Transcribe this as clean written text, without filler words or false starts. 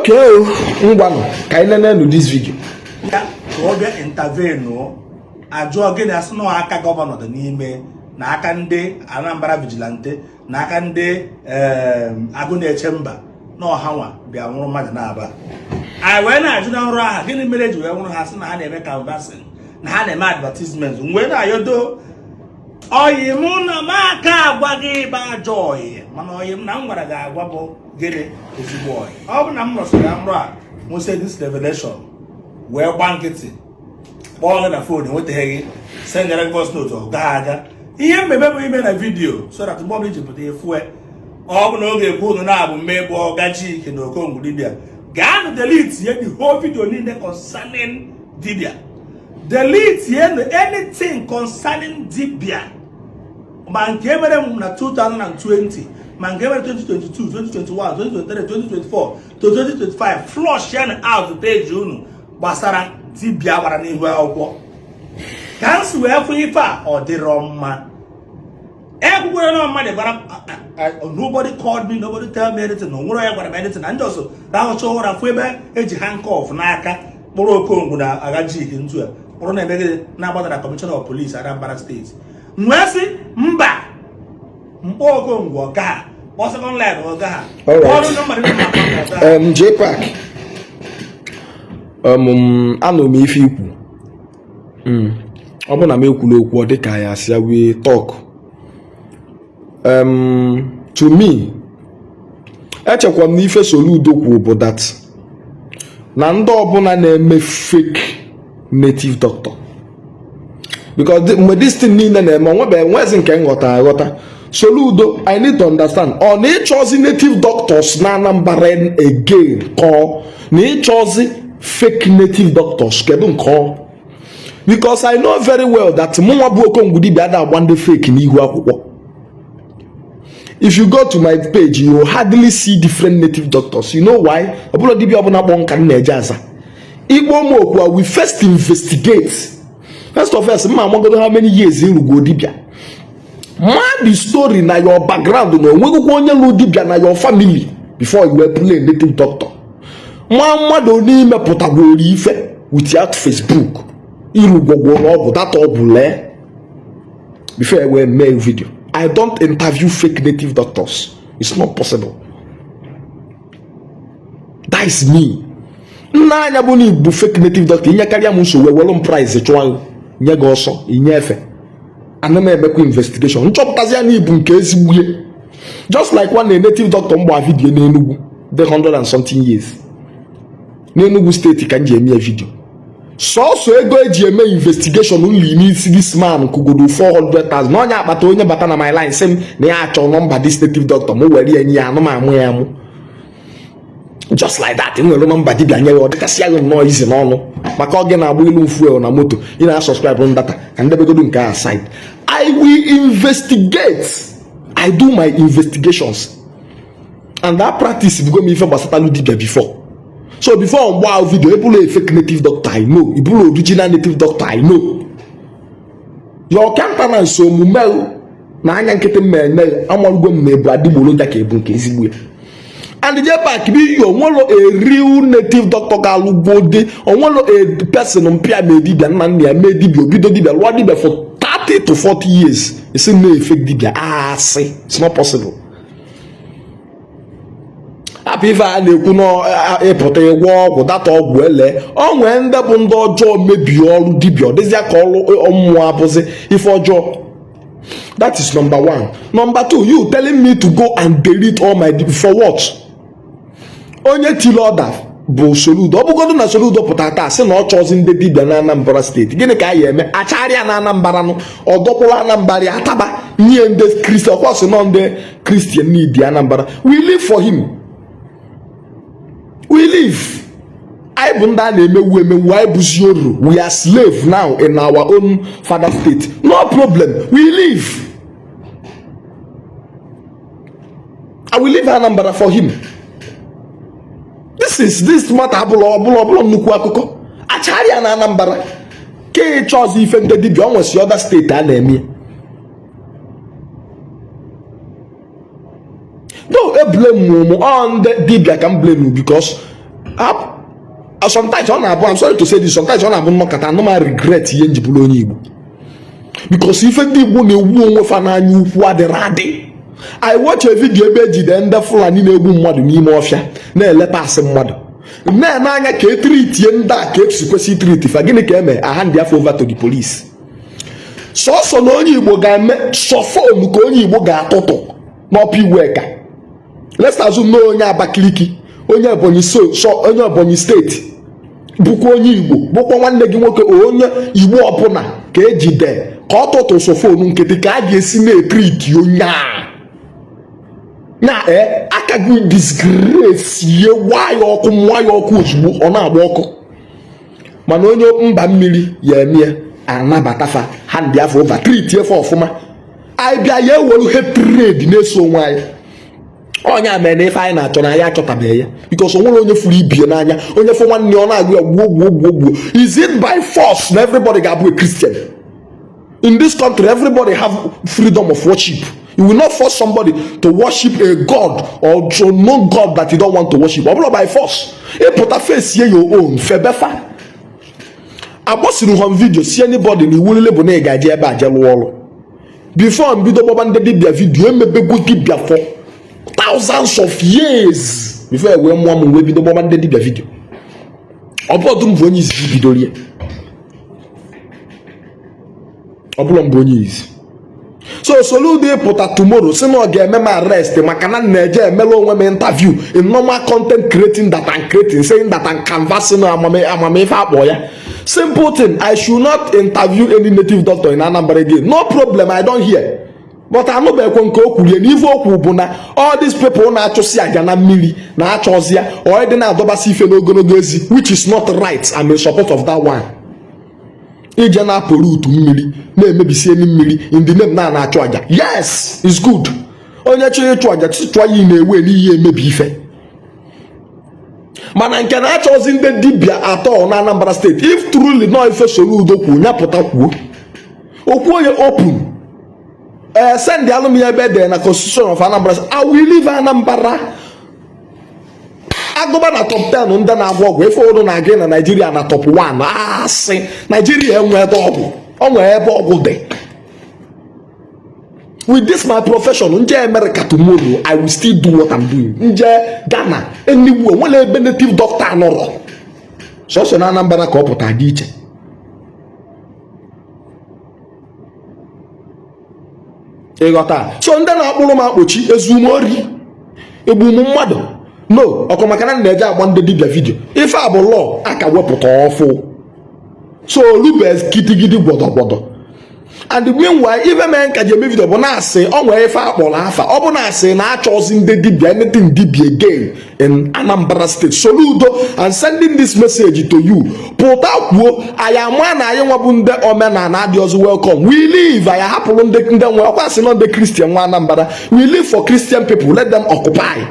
Okay, ngwanụ, ka anyị nenenu this video. Ya ka ọ bịa intervene, ajụọ gịnị, asị na aka gọvanọ dị n'ime, na aka ndị Anambra vigilante, na aka ndị agụ na-eche mba, na ọha nwa bịa nwụrụ mmadụ na-aba. Anyị wee na-ajụ na nrọ aha, gịnị mere eji wee nwụrụ ha? Sị na ha na-eme canvassing, na ha na-eme advertisement. Wee na-ayọdo oyi mụ na m aka agwa gị ịba ajọ oyi, mana oyi m na m gwara gị agwa bụ gịnị? Ezigbo oyi. Ọ bụ na m nọsịrị na nrọ a, nwụsị this revelation, wee gba nkịtị, kpọọ gị na phone, enwetaghị gị, sendere gị voice note, ọ gaghị aga. Ihe mmemme bụ ime na video so that mgbe ọbụla iji pụta efue. Ọ bụ na oge ekwu unu na-abụ mmegbu Ọgajike na Okongwu dibia, gaanụ delete ye the whole video niile concerning dibia. Delete ye anything concerning dibia, ma nke mere m na 2020, ma nke mere 2022, 2021, 2023, 2024 to 2025. Flush ya na out page unu gbasara dibia gbara n'ihu akwụkwọ. Ka m si wee fụ ife a, ọ dịrọ mma. Ekwukwere na mmadụ gwara, nobody called me, nobody tell me anything. Na onwere onye gwara m anything, na ndị ọzọ rahụcha ụra fụ ebe eji handcuff n'aka kpụrụ Okongwu na Agajike ntu a kpụrụ na-emegide na-agbada na Commissioner of Police, Anambra State. M wee sị mba, mkpọ Okongwu ọga ha, kpọọ second line ọga ha, ọrụ nọmba dị na ọga ha. Jpac, anụ m ife ikwu. Ọ bụ na m ekwula okwu, ọ dịka ya asịa wee talk. To me, echekwa m na ife Soludo kwuo bụ that na ndị ọbụla na-eme fake native doctor, because mgbe this thing niile na-eme, onwebe enwezi nke nghọta aghọta. Soludo, I need to understand, ọ na ịchọzi native doctors na Anambra again, ka ọ na ịchọzi fake native doctors? Kedu nke ọ? Because I know very well that mụnwa bụ Okongwu dibia ada agba ndị fake n'ihu akwụkwọ. If you go to my page, you will hardly see different native doctors. You know why? Ọ bụla dibia ọbụla kpọ nka m na-eje aza ikpe ụmụ okwu a. We first investigate. First of all, mma amagodo how many years ịrụgo dibia, ma the story na your background, na onwegokwa onye lụ dibia na your family before you were play native doctor, ma mmadụ n'ime pụtagoro ife without Facebook ịrụgwogworo ọgwụ data ọgwụ lee before I wee mee video. I don't interview fake native doctors. It's not possible. That is me. Nna anya bụ na ibu fake native doctor, inyekarịa m nsogbu, ewelu m price chụọ nye gị ọsọ inye efe. Ana m emekwa investigation, nchọpụtazi ya na ibu nke ezigbo ihe. Just like one native doctor mgba video n'Enugu dị 100 and something years n'Enugu State, ka m ji eme ya video. Sọsọ ego eji eme investigation nli n'isi this man kụgodo 400,000 na onye akpata. Onye bata na my line sị m na ya achọ nọmba this native doctor, m were ya nye ya. Anụ m amụ ya amụ just like that. Nwere nọmba dibịa nye ya, ọ dịkasị ya nnọọ izi n'ọnụ maka ọ gị na-agba ilu fuel na moto, ị na-asubscribe data. Ka ndebegodo nke a aside. I will investigate. I do my investigations and that practice bugo m ife gbasatalụ dibịa before. So before mgbe ahụ video ebụla a fake native doctor, I know ibụla original native doctor. I know your countenance, omume na anya nkịtị mmemme. Amarugo m na ebu adịgboroja ka ebu nke ezigbo ya. And Jpac bi yo, onwelo a real native doctor ga-alụgbo dị, onwelo a person mpịa mee dibịa, nna nna ya mee dibịa, obido dibịa, lụọ dibịa for 30 to 40 years, isi na fake dibịa asị. It's not possible. Hapụ ife a na-ekwu n'ịpụta ịgwọ ọgwụ data ọgwụ ele. O nwee ndị bụ ndị ọjọọ mebie ọrụ dibịa, ọ dịzịa ka ọrụ mmụọ abụzi ife ọjọọ. That is number one. Number two, you telling me to go and delete all my, for what? Onye tiri ọda bụ Soludo. Ọ bụgodo na Soludo pụtara taa sị na ọ chọzi ndị dibịa na Anambra State, gịnị ka a ya eme? Acharịa na Anambra nụ, ọdọkpụrụ Anambra ya ataba nye ndị Christian. Ọkwa sị nọ ndị Christian need Anambra. We live for him, we live. Anyị bụ ndị a na-emewu emewu, anyị bụzi oru. We are slave now in our own father state. No problem, we live. I will leave Anambra for him. This is this matter abụla ọbụla ọbụla nnukwu akụkọ. Acharịa na Anambra ka ịchọ ọzọ ife ndị dibịa, ọ nwesị other state a na-eme. No eblame mụ ọ ndị dibịa ka m blame, because Sometimes ọ na-abụ, I'm sorry to say this, sometimes ọ na-abụ m nọkata anụ ma regret ihe m ji bụrụ onye Igbo, because ife ndị Igbo na-egbu onwe fa n'anya ukwu adịrị adị. I watch a video ebe ejide ndị Fulani na-egbu mmadụ n'ime ọfịa na-ele parts mmadụ, na-ene anya ka etreatie ndị a ka esi kwesị itreati fa. Gịnị ka eme? A hand fa over to the police. Sọsọ na onye Igbo ga-eme sọ phone ka onye Igbo ga-atụtụ n'Upper Iweka. Let's assume na onye Abakaliki, onye Ebonyi, so onye Ebonyi State bụkwa onye Igbo, bụkwa nwanne gị nwoke, onye Igbo ọbụla ka ejide ka ọ tụtụ sọ phone nkịtị, ka a ga-esi na-etreati onye a na e aka gị disgrace ye waa ya ọkụ, mụọ ya ọkụ ozugbo ọ na-agba ọkụ. Mana onye mba mmiri ya emie, anabata fa, hand fa over, treat fa ọfụma. Anyị bịa ya ewelu hatred na-eso onwe anyị. Onye a mere na ife anyị na-achọ na anyị achọtabeghị ya, because onwere onye furu ibie n'anya. Onye fụ nwanne ọ na-agụ ya gbuo, gbuo, gbuo, gbuo. Is it by force na everybody ga-abụ a Christian in this country? Everybody have freedom of worship. You will not force somebody to worship a god or to know God that you don't want to worship. Ọ bụrụ by force, ịpụta face ye your own febefa. Agbasiri hom video si anybody na iwu bụ na ị ga-eje ebe a je lụọ ọrụ. Before mbido gbaba ndị dibịa video, emebego dibịa for thousands of years before e wee mụọ m, wee bido gbaba ndị dibịa video. Ọ bụrụ m bụ onye izizi bidoro ya, ọ bụrụ m bụ onye izizi. So Soludo ịpụta tomorrow si na ọ ga-eme m arrest maka na m na-eje emela onwe m interview in normal content creating that I'm creating, saying that I'm canvassing amamife akpọ ya. Simple thing, I should not interview any native doctor in Anambra again. No problem, I don't hear, but anụbeghịkwa nke o kwuru ya. Na ife okwu bụ na all these people na-achụsi aja na mmiri na-achọzi ya or ịdị na-adọbasị ife n'ogologo ezi, which is not right. I'm in support of that one. Ije na-apollute mmiri, na-emebisi elu mmiri in the name na na-achụ aja, yes, is good. Onye chọrọ ịchụ aja, chụọ ya na-ewe n'ihe emebi ife. Mana nke na-achọzi ndị dibịa atọ na Anambra State, if truly nọ ife Soludo kwuo, nyapụta kwuo okwu onye open ee send alụ m ya ebe edere na constitution of Anambra. I will leave Anambra. Agụba na top 10 ndị na-agwọ ọgwụ ife ụdụ na-aga na Naijiria na top 1, asị Naijiria enwe ebe ọgwụ, ọ nwee ebe ọgwụ dị. With this my profession, nje America tomorrow, I will still do what I'm doing. Nje Ghana, anywhere nwere ebe native doctor nọrọ, sọsọ na Anambra ka ọ pụta dị iche. Ịghọta? So ndị na-akpụrụ m akpọchi ezu m ori, egbu m mmadụ, no ọkụ maka na na-eje agba ndị dibịa video. Ife a bụ law aka wepụta ọfụ, so olube kitigidi gwọdọgwọdọ. And meanwhile, ife mee nka ji eme video bụ na-asị ọ nwere ife akpọrọ afa, ọ bụ na-asị na achọzi ndị dibịa, anything dibịa again in Anambra State. Soludo, I'm sending this message to you. Pụta kwuo, anyị ama na anyị nwabụ ndị omenala adị ọzọ welcome. We leave, anyị hapụrụ ndị ndị nwe ọkwa sị nọ ndị Christian nwa Anambra. We leave for Christian people, let them occupy.